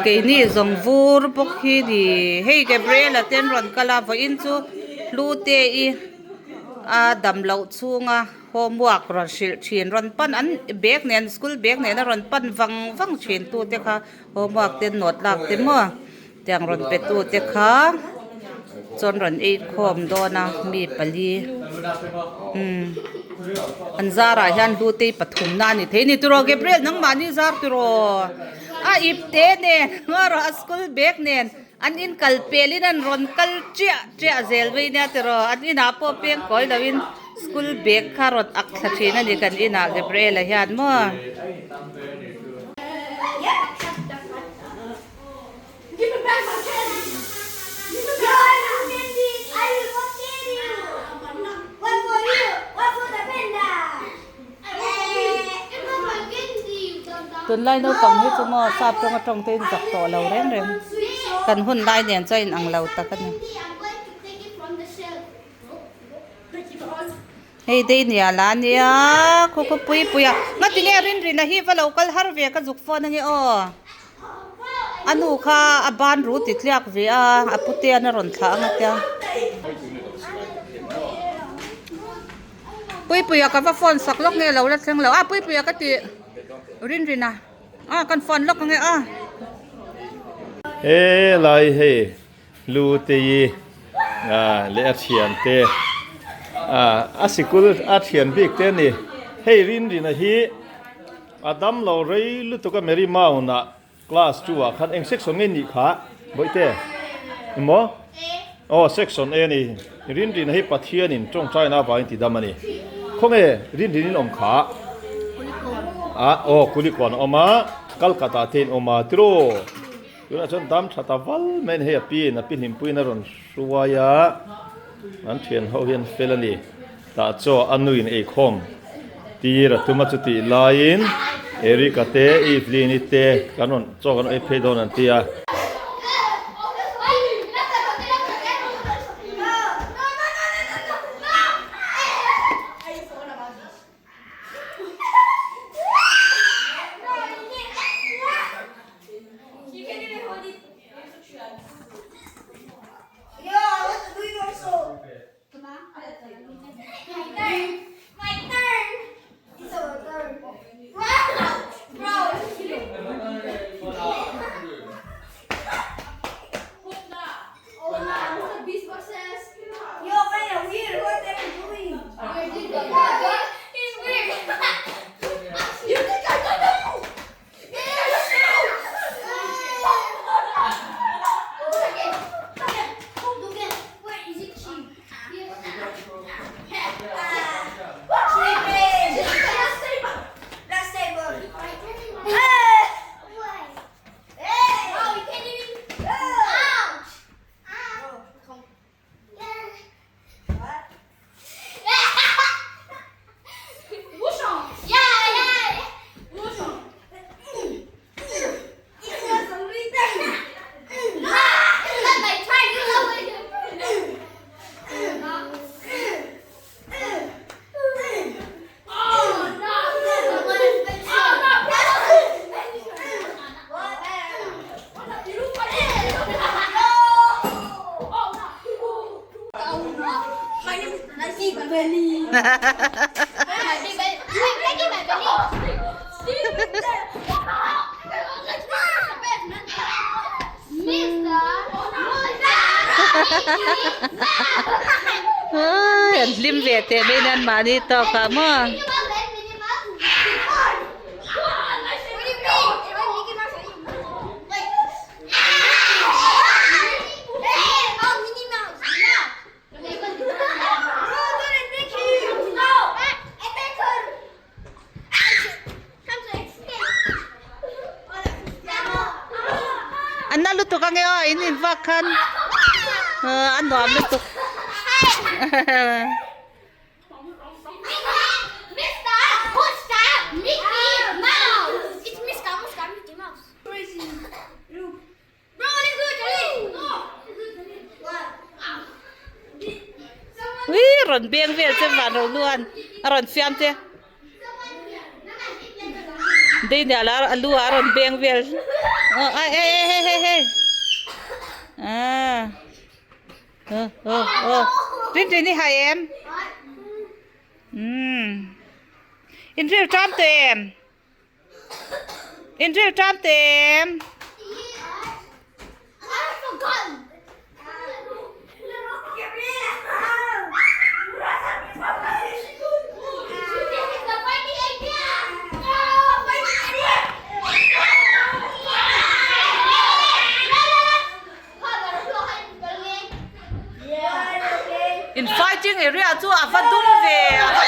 Keini zawng vur bawk hi ni hei Gabriel-a te an rawn kal a vawiin chu Hlute i a dam loh chhunga homework rawn hrilh thin rawn pan an bag nen school bag nen a rawn pan vang vang thin tu te kha homework te note lak te maw tiang rawn pe tu te kha chuan rawn ei khawm dawn a mi pali umm an zarah hian hlute pathum na a ni thei a ni tiraw Gabriel nangmahni zar tiraw a ip te nen a school bag nen. An in kal pel in an rawn kal chiah chiah zel mai nia tiraw an inah pawh peng kawi lo in school bag kha rawn ak thla thin a ni kan inah Gabriel-a hian maw. Tunlai naupang hi chu maw sap tawng atawng te in zak tawh lo reng reng kan hun lai nen chuan in ang lo tak a ni. Hei dei nia la nia khaw khaw pui pui a ngati nge rinrina hi va lo kal har ve ka zuk phone ange aw a nu kha a ban ru ti tliak ve a a putean a rawn thlah ang atia. Puipuia ka va phone sak lawk nge lo la thleng lo a Puipuia ka ti rin rin a a kan phone lawk ange a. He lai hei lu te hi leh a thian te a sikul a thian bik te a ni hei rin rin a hi a dam lo rei lutuk a Mary Mount ah Class 2 ah khan eng section nge nih kha Bawihte? Emaw? Aw section A ni. Rinrina hi Pathianin tawngtaina avangin ti dam a ni. Khawnge Rinrinin awm kha? A aw Kulikawn a awm a, Calcutta te in awm a tiraw? Tunah chuan dam tha ta val mai a ni. Hei a pi in a pi hlimpuiin a rawn hruai a, an thian ho hian fel a ni. Tah chaw a nuin eikhawm tir a tum a chutih laiin Eric-a te Evelyn-i te kan rawn chaw kan rawn ei phei dawn an ti a. An hlim ve teh mai nan mahni tawk ah maw. An na lutuk ange aw in in vak khan a nuam lutuk. Ui rawn beng vel che van ro luan a rawn fiam che. Daniel a lu ah a rawn beng vel a e hei hei hei ah oh oh oh Rinrin i hai em umm in ril ṭam tawh em in ril ṭam tawh em. In fighting area chu a va dum ve a va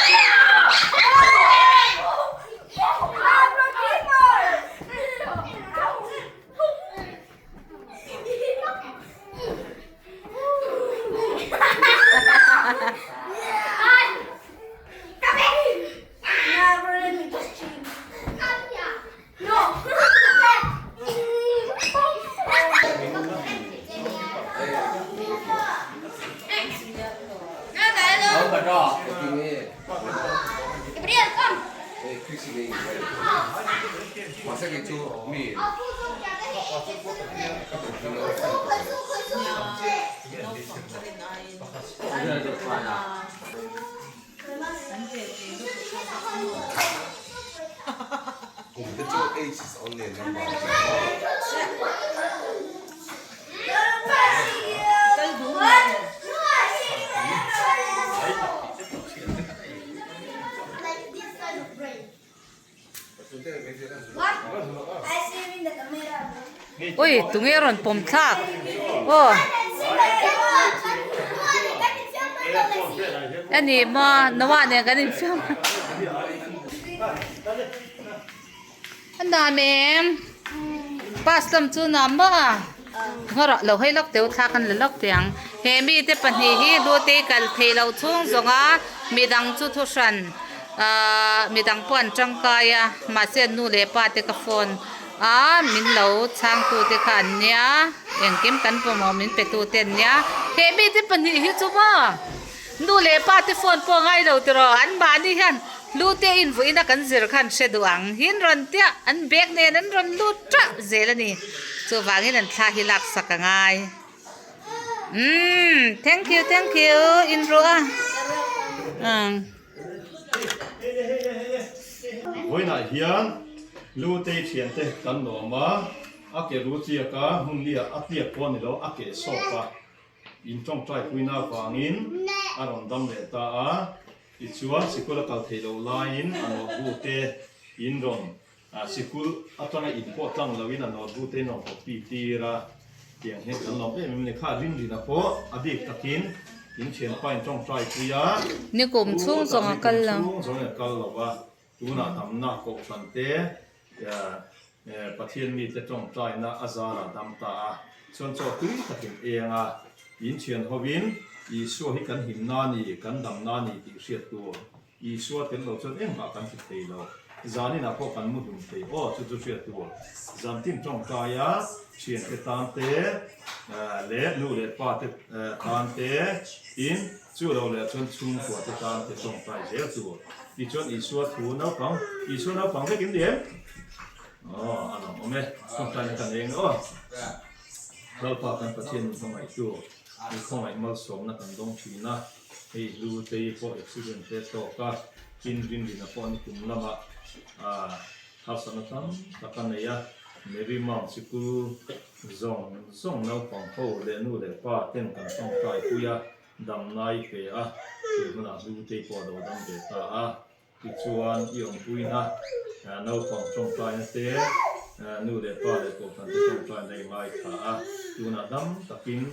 Ui tunge rawn pawm thlak aw ani maw Noah nen kan infiam a nuam em bus lam chu nuam maw a nghawrah lo hei lawk teu thlak an la lawk teh ang he mite pahnih hi hlute kal theih loh chhung zawng a midang chu thu hran ahh midang pawh an tangkai a mahse an nu leh pa te ka phone a min lo chhang tu te kha an nia engkim kan pawimawh min pe tu te an nia he mite pahnih hi chu maw nu leh pa te phone pawh a ngai lo tiraw an mahni hian hlute invuina kan zir khan hre duh ang hi an rawn tia an bag nen an rawn lut tah zel a ni chuvangin an thla hi laksak a ngai. Umm thank you thank you in rawh a umm. Vawiinah hian Lutei thiante kan lawm a, a ke ru chiak a, hmun li ah a tliak pawh a ni lo, a keh sawp a, in tawngtai puina avangin a rawn dam leh ta a, tichuan sikul a kal theih loh laiin a notebook te in rawn Sikul atanga in pawh tlang loin a notebook te in rawn copy tir a, tiang hian kan lawm em em a ni. Kha Rinrina pawh a bik takin in thianpa in tawngtai pui a, Nikum chhung zawng a kal lo. Nikum chhung zawng a kal lo a, tunah damna kohhran te Pathian mite tawngtaina a zarah dam ta a, chuan chaw tui takin eng a, in thian hovin Isua hi kan himna a ni, kan damna a ni tih hriat tur. Isua tel lo chuan engmah kan ti thei lo. Zaninah pawh kan mu hlum thei aw, chu chu hriat tur. Zantin tawngtaia thiante tan te leh nu leh pa te tan te tin chu lo leh chuan chhungkua te tan te tawngtai zel tur. Tichuan Isua thu naupang, Isua naupang vek in ni em? Aw, a lang awm e, tawngtaina kan eng aw. Lalpa kan Pathian min hmangaihtu, mi khawngaih malsawmna kan dawng thin a. Hei hlu tei pawh accident te tawk a, tin Rinrina pawh ni kum lamah harsatna tam tak a nei a, Mary Mount sikul zawng zawng naupang ho leh nu leh pa ten kan tawngtai pui a, damnai pe a, tun hunah hlu tei pawh a lo dam ve ta a. Tichuan, i awmpuina naupang tawngtaina te, nu leh pa leh kohhran te tawngtaina i ngaithla a, tunah dam takin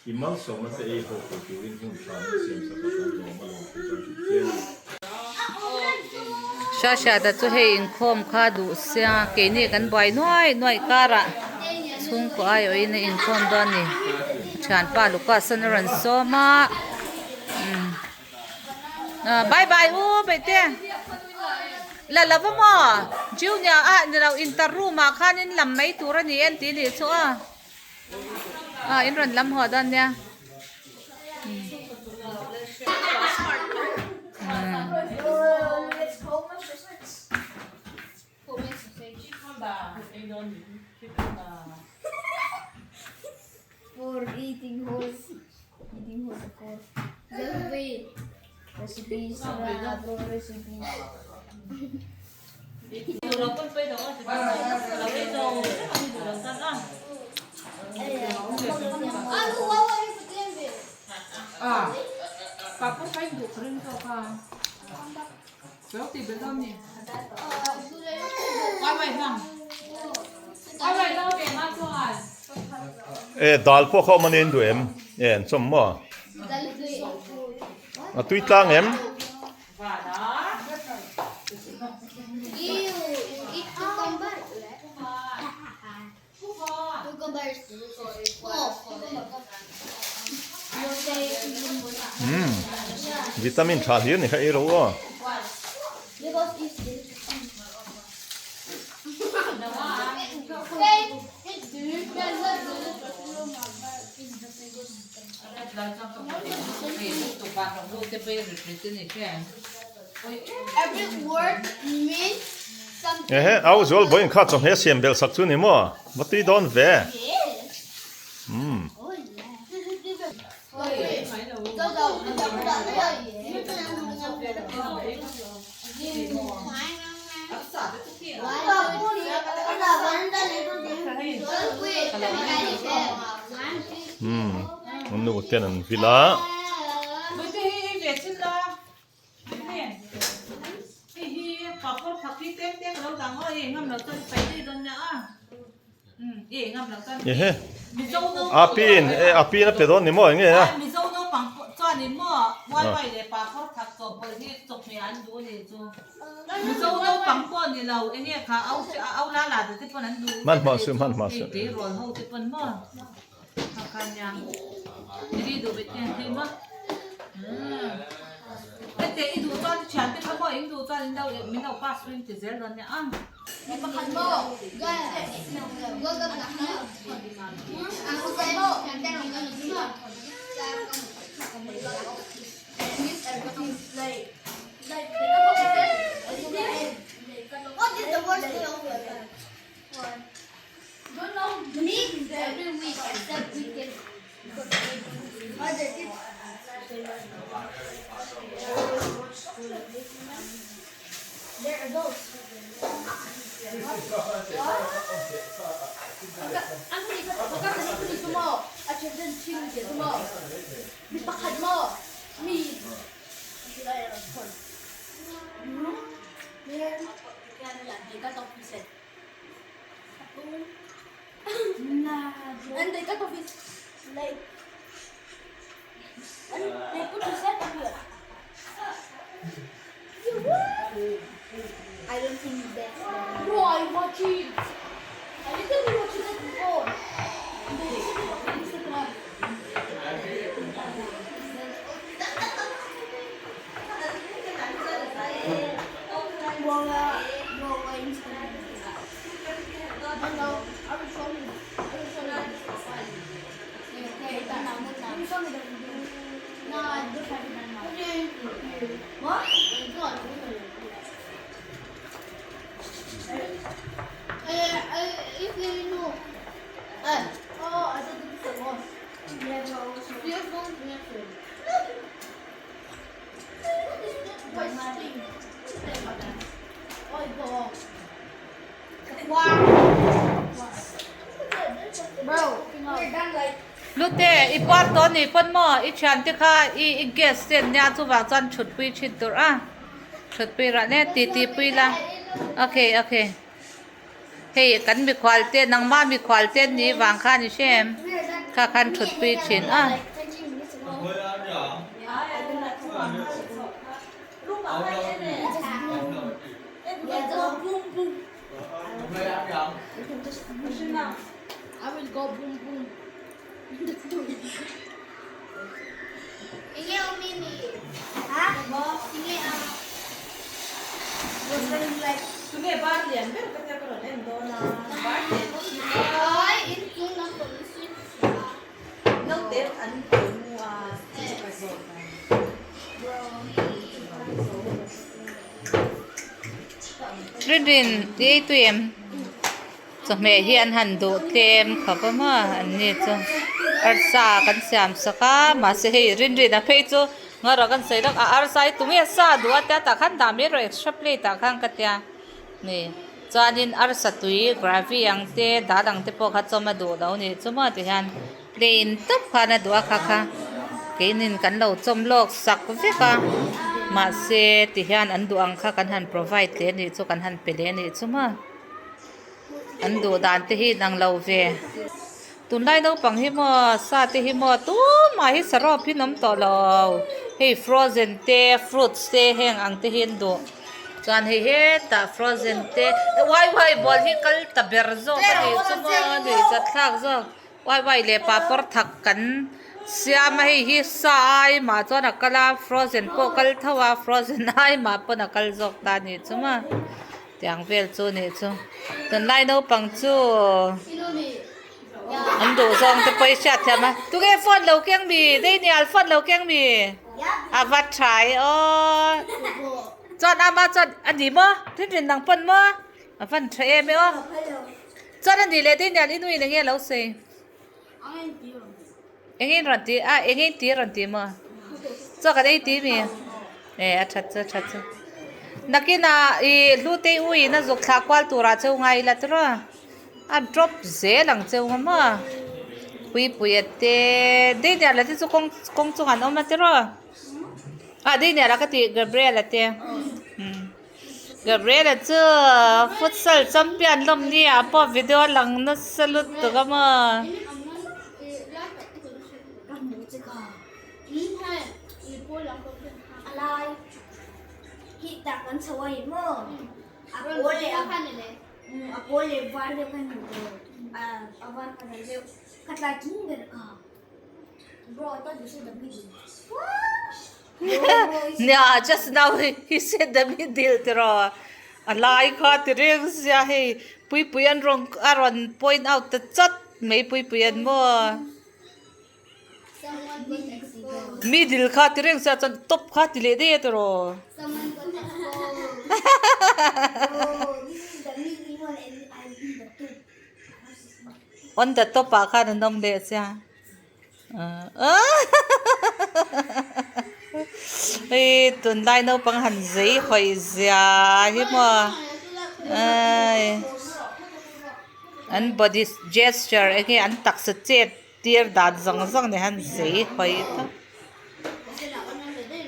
i malsawmna te ei ho thei turin hun tha min siam sak a, kan lawm a lawm thu kan hrilh che a ni. Hriahriata chu hei inkhawm kha duh sia, keini kan buai nuai nuai karah chhungkaw aiawhin a inkhawm dawn a ni. Thianpa Lucas an a rawn sawm a. Bye bye u Beite la lo va maw junior ah ni lo inter room ah khan in lam mai tur a ni en tih nih chu a ah in rawn lam haw dawn nia. E dal pawh kha awm a nen duh em? E an chawm maw? A tui tlang em? Umm vitamin tha hlir ni kha ei ro aw. Ehe au zual vawiin kha chawhmeh siam belh sak chu ni maw va tui dawn ve umm. Umm an nu ten an vil a. Ehe a pin e a pin a pe dawn ni maw eng nge a. Hmanhmawh suh hmanhmawh suh. Lute, i puar tawh ni pawn maw? I thiante kha i i guest te an nia chuvang chuan thutpui thin tur a, thutpui rah hle titi pui la, okay okay. Hei kan mikhual te nangmah mikhual te an nih vang khan i hre em? Kha khan thutpui thin a. Rin rin i ei tui em? Chawhmeh hi an han duh tlem khawp a maw an ni chu arsa kan siam sak a mahse hei rinrina phei chu ngarawh kan sawi lawk a arsa hi tunge sa duh a tia tah khan dah mai rawh extra plate ah khan ka tia ni chuanin arsa tui gravy ang te dal ang te pawh kha chawm a duh lo nih chu maw tihian plain tawp khan a duh a kha kha keinin kan lo chawm lawk sak vek a mahse tihian an duh ang kha kan han provide leh anih chu kan han pe leh anih chu maw. An duh dan te hi inang lo ve. Tunlai naupang hi maw sa te hi maw tumah hi sarawp hi an awm tawh lo. Hei frozen te fruits te heng ang te hi an duh. Chuan hei hetah frozen te wai wai ball hi kal ta ber zawk a nih chu maw nuihzat thlak zawk. Wai wai leh papawr thak kan siam a hei hi sa ai mah chuan a kal a frozen pawh kal tho a frozen ai mah pawn a kal zawk ta a nih chu maw. Tiang vel chu nih chu. Tunlai naupang chu an duh zawng te pawh i hriat thiam a. Tunge phone lo keng mi? Daniel phone lo keng mi? A va tha e aw. Chuan ama chuan a ni maw? Rinrin nang pawn maw? A van tha em e aw. Chuan a ni leh Daniel i nuin enge lo sawi? Enge in rawn ti a enge in ti rawn ti maw chaw kan ei ti mi e a that chu a that chu nakinah ih hlute u in a zuk thlah kual turah cheu ngai ila tiraw a drop zel ang cheu nga maw puipuia te Daniel a te chu kawng kawng chungah an awm a tiraw ah Daniel a ka tih Gabriel a te umm. Gabriela chu futsal champion lawm ni ah pawh video a lang nasa lutuk a maw. Nia just now he said the middle tiraw a lai kha ti reng sia hei puipui an rawn a rawn point out ta chat mai puipui an maw middle kha ti reng sia chuan top kha ti leh daih a tiraw. On the top ah khan an awm leh sia. Hei tunlai naupang han zei hawi zia hi maw ai an body gesture enge an taksa chet tir dan zawng zawng nen han zei hawi ta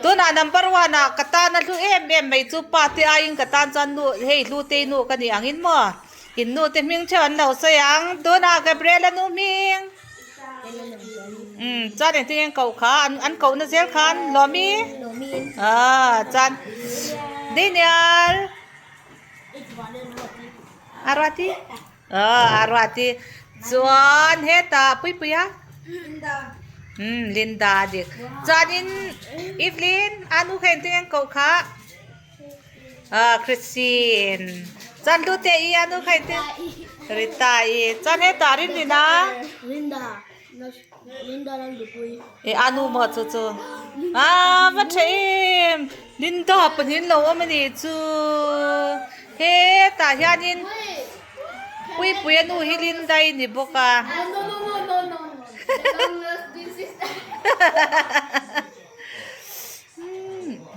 tunah number one ah ka tan a hlu em em mai chu pa te aiin ka tan chuan nu hei hlu te nu ka ni angin maw in nu te hming theuh an lo sawi ang tunah Gabriel-a nu hming. Umm chuan engtin nge an koh kha an an kohna zel khan Lawmi ah chuan Daniel Aruati ah Aruati chuan hetah Puipuia umm Linda a dik chuanin Evelyn a nu kha engtin nge an koh kha. Ah Christine chuan Hlute i a nu kha engtin Rita i chuan hetah Rinrina Linda Linda Lalnupui e a nu maw chu chu ah va tha em Linda pahnih an lo awm a nih chu hetah hianin Puipuia nu hi Linda i ni bawk a.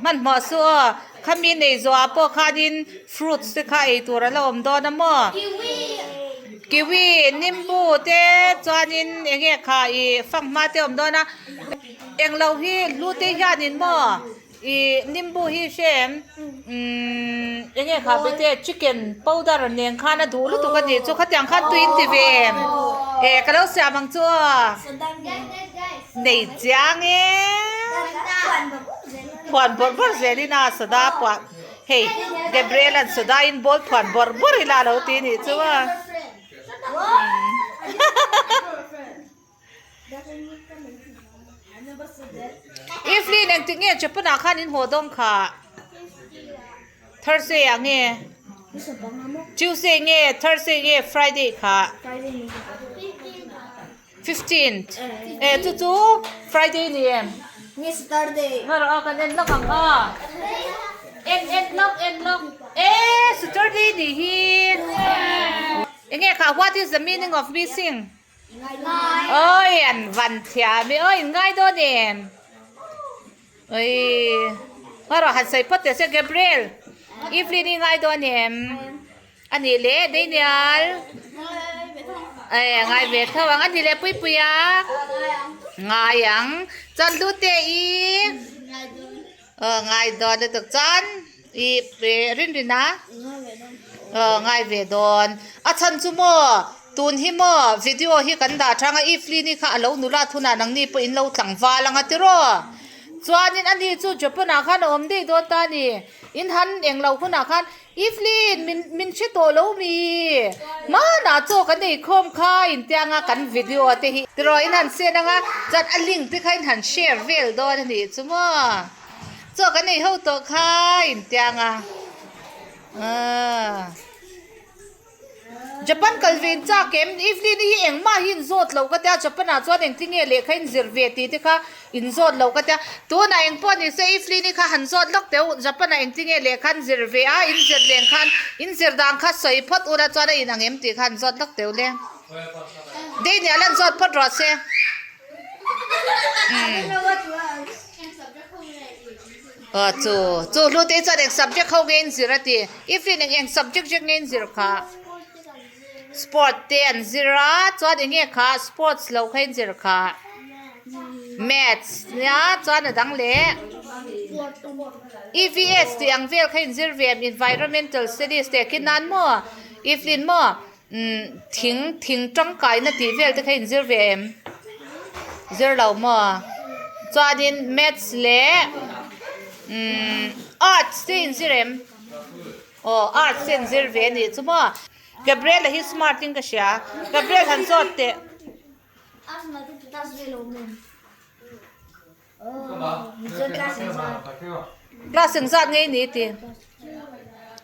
Hmanhmawh chu aw, khami nei zawhah pawh khanin fruits te kha ei tur a la awm dawn a maw? Kiwi, nimbu te chuanin eng nge kha ih fanghma te awm dawn a, englo hi hlu te hianin maw ih nimbu hi hre em umm eng nge kha bete chicken powder nen khan a duh lutuk a nih chu khatiang khan tui in ti ve em? E ka lo siam ang chu aw. Nei chiang e. Phuan bawrh bawrh zelin a soda puah hei Gabriel an soda in ball phuan bawrh bawrh ila alo ti nih chu a. Evelyn engtik nge Japan ah khan in haw dawng kha? Thursday ah nge? Tuesday nge Thursday nge Friday kha? Fifteenth eh chu chu Friday ni em? Nge Saturday? Nga rawh a kan en lawk ang a en en lawk en lawk eh Saturday ni hi. Enge kha what is the meaning of missing? Oi an van thiam i oi in ngai dawn em? Oi ngarawh han sawi phawt teh se Gabriel Evelyn i ngai dawn em? A nih leh Daniel eh ngai ve tho ang a nih leh Puipuia ngai ang chuan Hlute i aw ngai dawn lutuk chuan i Rinrina aw ngai ve dawn a chhan chu maw tun hi maw video hi kan dah thang a Evelyn-i kha a lo nula thunah nangni pawh in lo tlangval ang a tiraw chuanin ani chu Japan ah khan a awm daih dawn ta a ni in han englo hunah khan Evelyn, min min hre tawh lo mi? Hmanah chaw kan ei khawm kha intiang a kan video te hi tiraw in han sen anga chuan a link te kha in han share vel dawn a nih chu maw? Chaw kan ei ho tawh kha intiang a aaa. Japan kal ve in chak em? Evelyn hi engmah hi in zawt lo ka tia, Japan ah chuan engtin nge lehkha in zir ve tih te kha in zawt lo ka tia. Tunah eng pawh ni se Evelyn hi kha han zawt lawk teh u, Japan ah engtin nge lehkha an zir ve a, in zir leng khan in zir dan kha sawi phawt ula chuan a in ang em tih kha han zawt lawk teh u le. Daniel an zawt phawt rawh se. Aw chu chu hlu te chuan eng subject ho nge in zir a ti Evelyn eng eng subject zawk nge in zir kha sport te an zir a chuan eng nge kha sports loh kha in zir kha maths nia chuan a dang leh EVS tih ang vel kha in zir ve em environmental studies teh khi nan maw Evelyn maw umm thing thing tangkaina tih vel te kha in zir ve em zir lo maw chuanin maths leh umm arts te in zir em aw arts te in zir ve a nih chu maw Gabriel a hi smart in ka hria Gabriel han zawt teh. Class engzat nge i ni ti?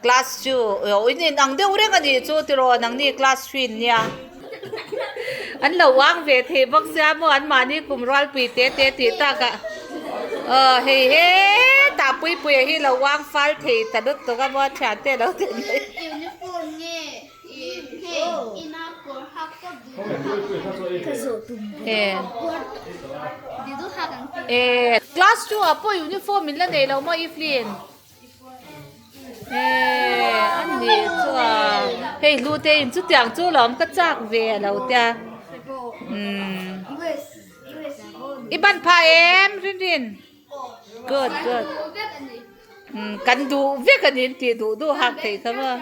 Class chu aw in in ang deuh reng a nih chu tiraw nangni class hrin nia. An lo uang ve thei bawk sia maw an mahni kum rualpui te te tih takah aw hei hetah Puipuia hi lo uang fal thei ta lutuk a maw thiante lo ti mai. Class 2 ah pawh uniform in la nei lo maw Evelyn? Eh a nih chu a hei hlu te in chutiang chu lawm ka chak ve a lo tia umm i ban phah em Rinrin? Good good umm kan duh vek a ni an tih duh duh hak theih kha maw.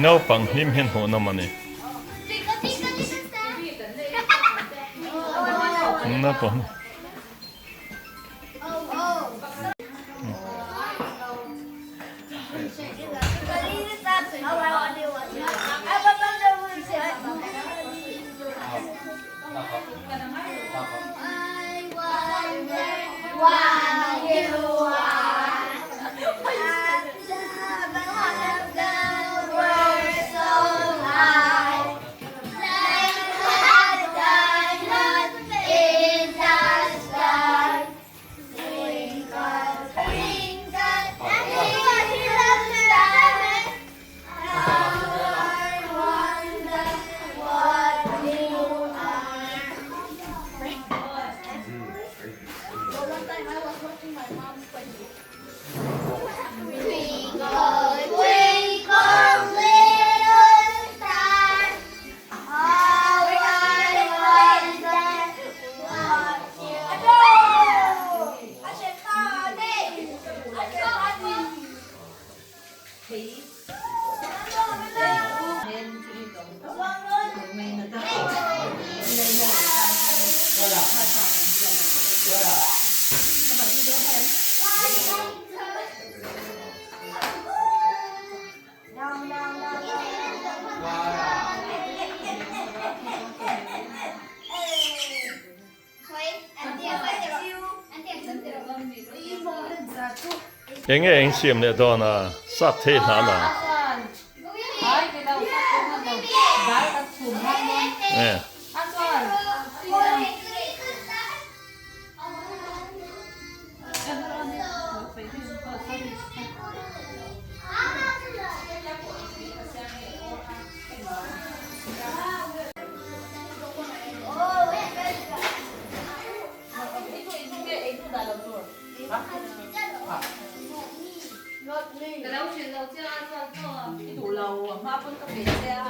Naupang hlim hian hmuhnawm a ni. Naupang. Enge eng siam leh dawn a sap thei hlan a.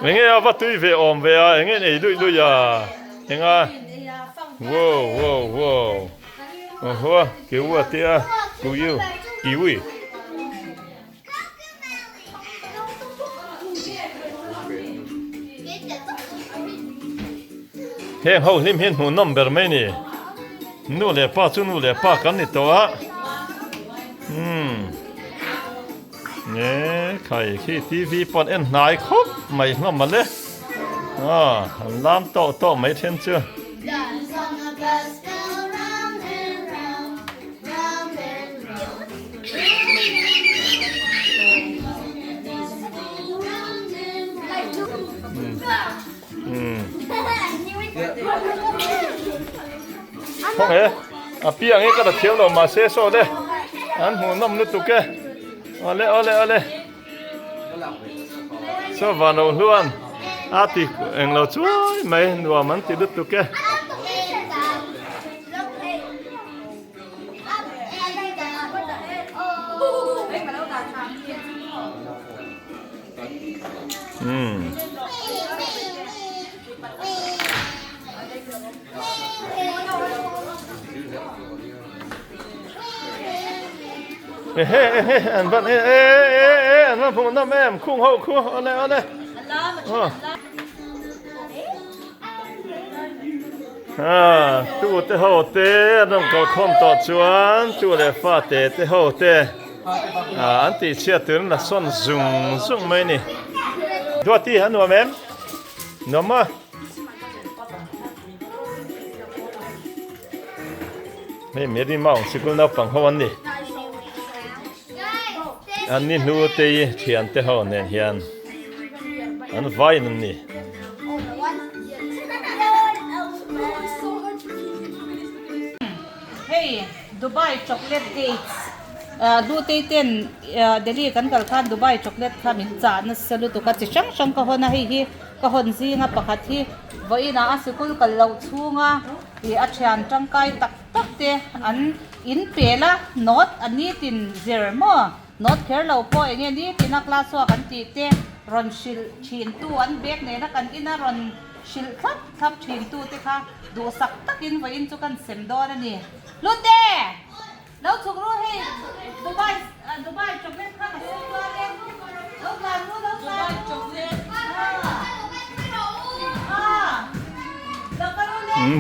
Enge a va tui ve awm ve a enge nei luih luih a enga wow wow wow awhaw kiu a tia kiu kiwi. Heng ho hlim hian hmuh nawm ber mai ni. Nu leh pa chu nu leh pa kan ni tawh a. Umm. Nge khai khi TV pawn en hnai khawp mai hlawm a le. Ah, an lam tawh tawh mai then chu. Khaw nge a piang hi ka la thiam lo mahse saw le an hmuh nawm lutuk e awle awle awle saw van lo hluan a ti englo chuai mai nuam an ti lutuk e. Ehe ehe an van e e e e an van hmuh nawm em khung ho khu awle awle Ha tu te ho te an rawn kal khawm tawh chuan tu leh fa te te ho te ah an tih chhiat turin la sawn zung zung mai a ni. Duati a nuam em? Nuam maw? Hei Mary Maung sikul naupang ho an ni. An ni hnu te i thian te ho nen hian an vaiin an ni. Hei Dubai chocolate dates Hlutei ten Delhi kan kal khan Dubai chocolate kha min chah nasa lutuk a chi hrang hrang ka hawn a hei hi ka hawn zinga pakhat hi vawiinah a sikul kal loh chhunga ih a thian tangkai tak tak te an in pel a note a nitin zir maw note kher lo pawh eng nge nitin a class work an tih te rawn hrilh thin tu an bag nena kan ina rawn hrilh thlap thlap thin tu te kha duhsak takin vawiin chu kan sem dawn a ni Hlute! Lo chhuk ru hei Dubai Dubai chocolate kha ka sem dawn e lo tlan ru lo tlan Dubai chocolate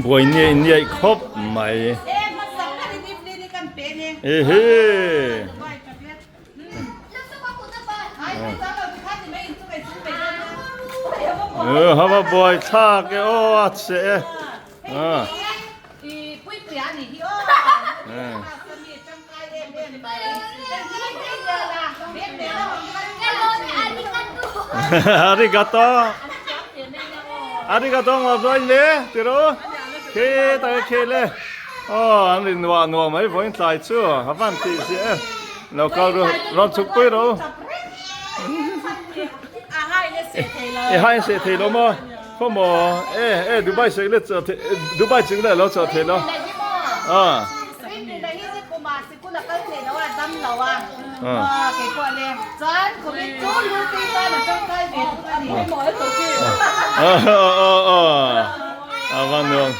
Buai niaih niaih khawp mai. Ehe. Hava buai thlak e aw a che e. Arigato. Arigato ngwa zoi le tiro. Khe ta khe le. Oh an rin nuah nuah mai vawiin tlai chu a van tih si e. Lo kal ru rawn chhuk pui ro. E hai se thei lo maw. Khaw maw e e Dubai sek le chaw thei Dubai chung le lo chaw thei lo. Ah. A van nuam.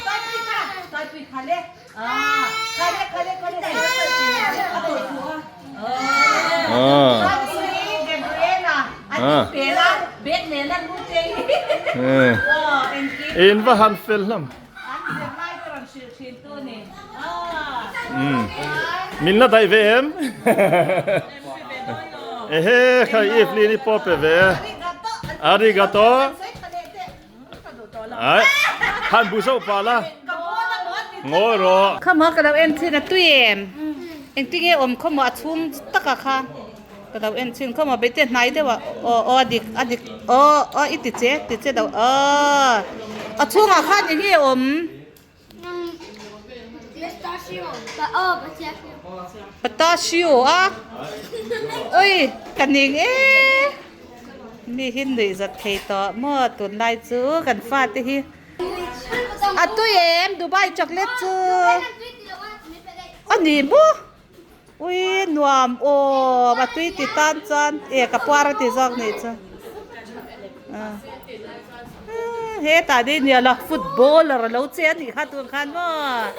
In va han fel hlawm. Min la daih ve em? Ehe khai Evelyn i pawh pe ve. Arigato. Ai han bu zauh pah la. Ngawi rawh. Khama ka lo en thin a tui em? Engtinge awm khawmaw a chhung taka kha ka lo en thin khawmaw bete hnai deuh ah aw aw a dik a dik aw aw i ti che ti che lo aw a chhungah khan enge awm? Patasio a ui ka ning e mi hi nuih zat thei tawh maw tunlai chu kan fate hi a tui em Dubai chocolate chu a ni maw ui nuam awm a tui ti tan chuan e ka puar a ti zawk nih chu hetah dei nia la footballer a lo che a nih kha tun khan maw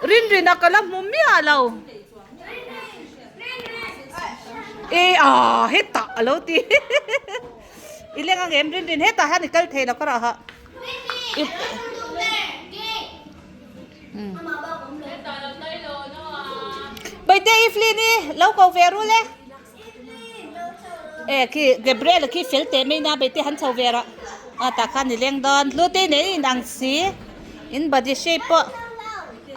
rinrina ka la hmu miah lo. E ah hetah a lo ti i leng ang em rin rin hetah hian i kal thei lo ka rah ha Baite Evelyn i lo ko ve rul e e khi Gabriel khi fel teh mai na Baite han chho ve rawh a tah khan i leng dawn hlute in ei in ang si in body shape pawh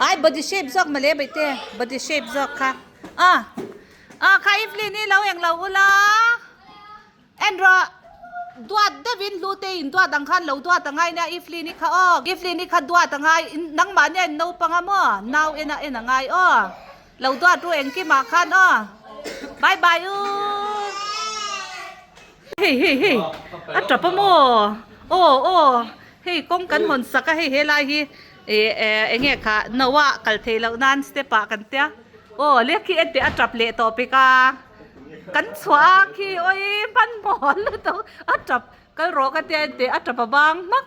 ai body shape zawk mawle Baite body shape zawk kha a a kha Evelyn i lo englo ula. En rawh, duat deuhin hlute in duat ang khan lo duat a ngai nia Evelyn i kha aw, Evelyn i kha duat a ngai, nangmah nia in naupang a maw, nau en a en a ngai aw, lo duat ru engkimah khan aw, bye bye u. Hei hei hei, a tap a maw, aw aw, hei kawng kan hawn sak a hei helai hi ih eng nge kha Noah kal theih loh nan step ah kan tia, aw lehkhi en teh a tap leh tawh pek a. Kan chhuah a khi awi hmanhmawh lutuk a tap kal rawh ka tia en teh a tap a bang hmak.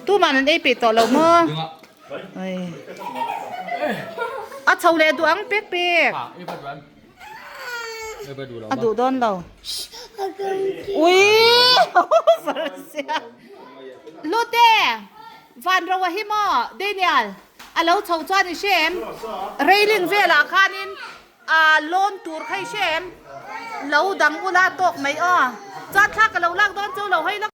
Tuman an ei peih tawh lo maw? A chho leh duh ang pek pek. A duh dawn lo. Ui Lute van ro a hi maw Daniel. A lo chho chuan i hre em? Railing velah khanin aa lawn tur kha i hre em? Lo dang ula tawk mai aw. Chuan thla ka lo lak dawn chu lo hawi lawk.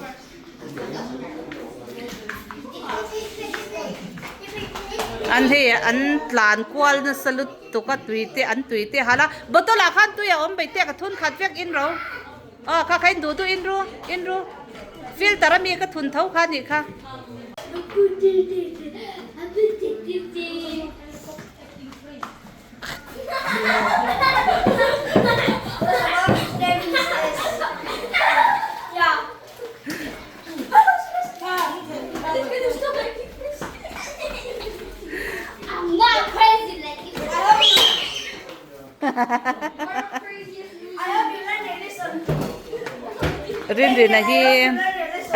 An hei an tlan kual nasa lutuk a tui te an tui te hal a. Bottle ah khan tui a awm bai te ka thun khat vek in ro. Aw kha kha in duh duh in ru in ru filter ami ka thun tho kha nih kha. Rinrina hi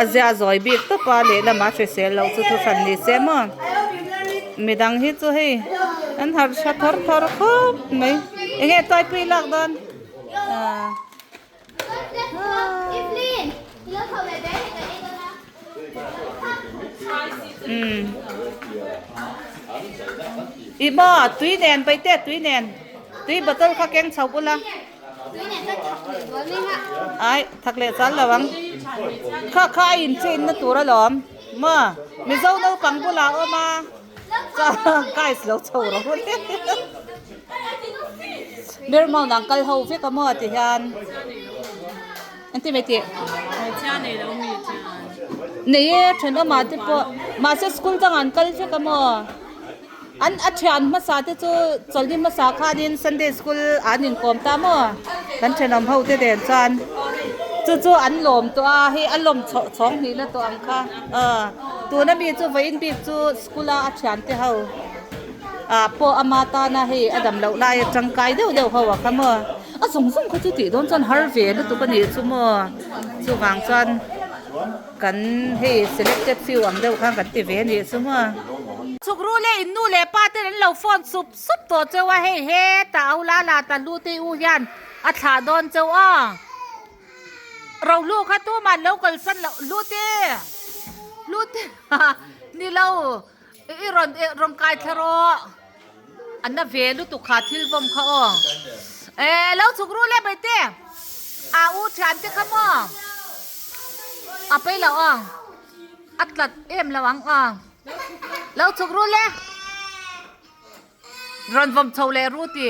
a zia zawi bik tawp a lehlam a hrisel loh chu thu hran ni se maw midang hi chu hei an harh tha thawr thawr khawp mai eng nge tuaipui lak dawn ah. I maw tui nen paihte tui nen tui bottle kha keng chho bula ai thak leh chal lo ang kha kha a in chain na tur alawm maw mizo naupang bulah a awm a guys lo chho rawh Ber mau nang kal ho vek a maw ti hian engtin mai tih nei e thenawmah te pawh mahse school dangah an kal vek a maw an a thian hmasa te chu chawlhni hmasa khanin sunday school ah an inkawm ta maw kan thenawm ho te nen chuan chu chu an lawm tawh a hei a lawm chhoh chhawng hnihna tawh ang kha aw tuna mi chu vawiin bik chu school a a thian te ho. Ah pawh ama tana hei a dam loh lai a tangkai deuh deuh ho a kha maw a zawng zawng kha chu tih dawn chuan har ve lutuk a nih chu maw chuvang chuan kan hei selected few ang deuh khan kan ti ve a nih chu maw. chhuk ru le in nu leh pa ten an lo phone sup sup tawh cheu a hei hetah au la la ta lu te u hian a thlah dawn cheu a Rohlu kha tuman lo kalsan loh lu te lu te ni lo i rawn rawn kai thla rawh a na ve lutuk kha thil vawm kha aw e lo chhuk ru le bai te a u thian te kha maw a pei lo ang a tlat em lo ang a lo chhuk ru le Rawn vawm chho leh ru ti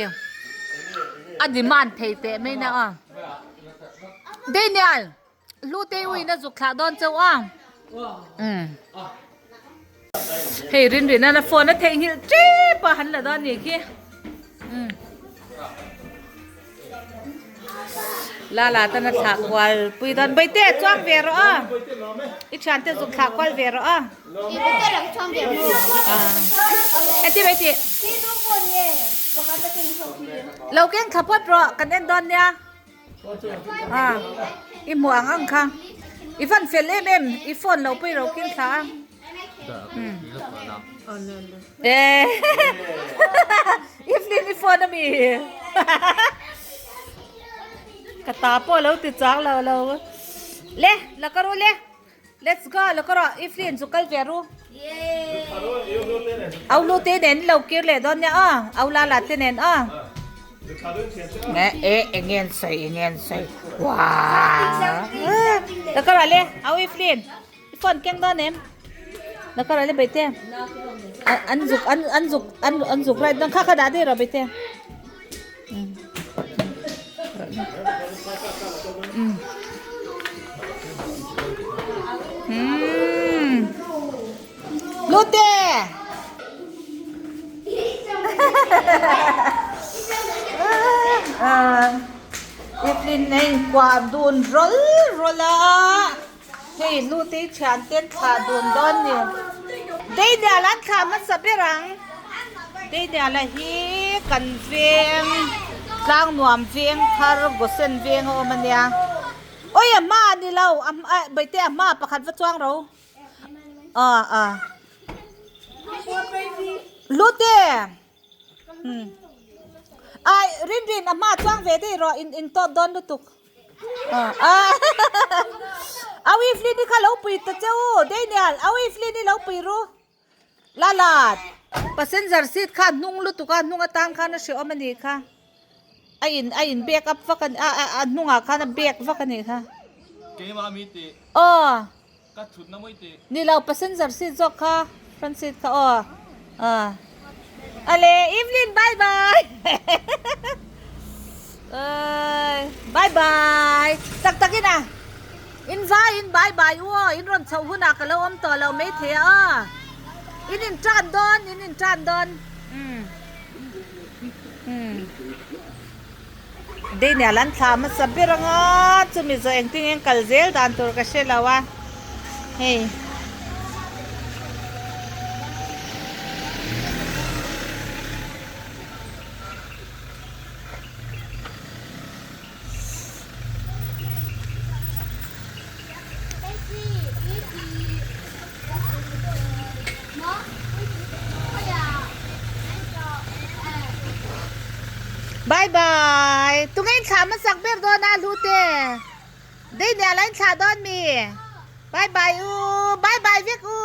a demand thei teh mai na a. Daniel, lu te uin a zuk thlah dawn chauh a. Um. Hei rin rin a phone a theihnghilh tep a han la dawn ni khi. Um. La la tan a thlah kual pui dawn Baite chuang ve rawh a i thian te zuk thlah kual ve rawh a Eti Baite lo keng thla phawt rawh kan en dawn nia a i hmuh ang ang kha i van fel em em i phone lo pawh i ro keng thla a. Eh Evelyn i phone ami ka ta pawh lo ti chang lo lo le la ka ru le let's go la ka rawh Evelyn chu kal ve ru au lu te nen lo kir leh dawn nia aw au la la te nen aw e eng nge sawi eng nge sawi wow la ka rawh le au Evelyn I phone keng dawn em? La ka rawh le Baite. An zuk an an zuk an an zuk right dawn kha kha dah daih rawh Baite. Um. Lute. Evelyn a inkuah dun rawl rawl a. Hei hnute i thian ten thlah dun dawn ni. Daniel an thlah hmasa ber ang. Daniel a hi kan veng tlang nuam veng thar Gosen veng a awm a nia. Oi a hma a ni lo a baite a hma pakhat va chuang ro. Ah ah. Lute. Ai rin rin a hma chuang ve daih rawh in in tawt dawn lutuk. Awi Flynn i kha lo pui ta che u Daniel awi Flynn i lo pui ru Lalat passenger seat kha hnung lutuk a hnung atan khan a hrehawm a nih kha a in a in back up vak a a hnungah khan a back vak a nih kha Keimah mi tih aw ka thutna mawi tih ni lo passenger seat zawk kha front seat kha aw ah ale Evelyn bye bye ơi bye bye tak tak in à in vai in bye bye u aw in rawn chhoh hunah ka lo awm tawh lo mai thei a in in tan dawn in in tan dawn um um Daniel an thlah hmasa ber anga chumi zawh engtin nge an kal zel dan tur ka hre lo a hei. Bye bye tunge in thlah hmasak ber dawn a hlu te Daniel a in thlah dawn mi bye bye u bye bye vek u.